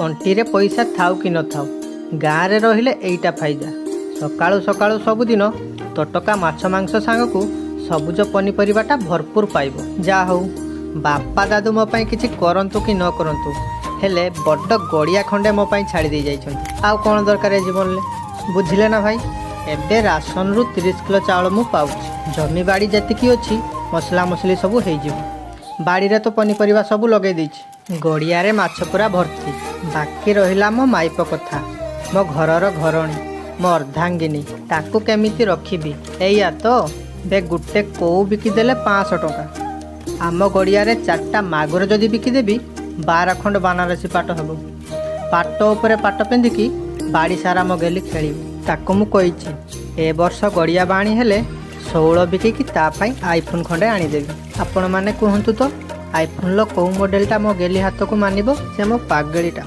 ଅଣ୍ଟିରେ ପଇସା ଥାଉ କି ନଥାଉ, ଗାଁରେ ରହିଲେ ଏଇଟା ଫାଇଦା। ସକାଳୁ ସକାଳୁ ସବୁଦିନ ତଟକା ମାଛ ମାଂସ ସାଙ୍ଗକୁ ସବୁଜ ପନିପରିବାଟା ଭରପୁର ପାଇବ। ଯାହା ହଉ, ବାପା ଦାଦୁ ମୋ ପାଇଁ କିଛି କରନ୍ତୁ କି ନ କରନ୍ତୁ, ହେଲେ ବଡ଼ ଗଡ଼ିଆ ଖଣ୍ଡେ ମୋ ପାଇଁ ଛାଡ଼ି ଦେଇ ଯାଇଛନ୍ତି। ଆଉ କ'ଣ ଦରକାର ଏ ଜୀବନରେ, ବୁଝିଲେ ନା ଭାଇ? ଏବେ ରାସନରୁ 30 କିଲୋ ଚାଉଳ ମୁଁ ପାଉଛି। ଜମି ବାଡ଼ି ଯେତିକି ଅଛି, ମସଲା ମସଲି ସବୁ ହେଇଯିବ। ବାଡ଼ିରେ ତ ପନିପରିବା ସବୁ ଲଗେଇ ଦେଇଛି। ଗଡ଼ିଆରେ ମାଛ ପୁରା ଭର୍ତ୍ତି। ବାକି ରହିଲା ମୋ ମାଇପ କଥା, ମୋ ଘରର ଘରଣୀ, ମୋ ଅର୍ଦ୍ଧାଙ୍ଗିନୀ, ତାକୁ କେମିତି ରଖିବି, ଏଇଆ ତ? ବେ, ଗୋଟେ କୋଉ ବିକିଦେଲେ 500 ଟଙ୍କା। ଆମ ଗଡ଼ିଆରେ ଚାରିଟା ମାଗୁର ଯଦି ବିକିଦେବି, 12 ଖଣ୍ଡ ବାନାରସୀ ପାଟ ହେବ। ପାଟ ଉପରେ ପାଟ ପିନ୍ଧିକି ବାଡ଼ି ସାରା ମୋ ଗେଲି ଖେଳିବ। ତାକୁ ମୁଁ କହିଛି, ଏ ବର୍ଷ ଗଡ଼ିଆ ବାଣୀ ହେଲେ ଶେଉଳ ବିକିକି ତା ପାଇଁ ଆଇଫୋନ୍ ଖଣ୍ଡେ ଆଣିଦେବି। ଆପଣମାନେ କୁହନ୍ତୁ ତ, ଆଇଫୋନ୍ର କେଉଁ ମଡ଼େଲଟା ମୋ ଗେଲି ହାତକୁ ମାନିବ? ସେ ମୋ ପାଗଳିଟା।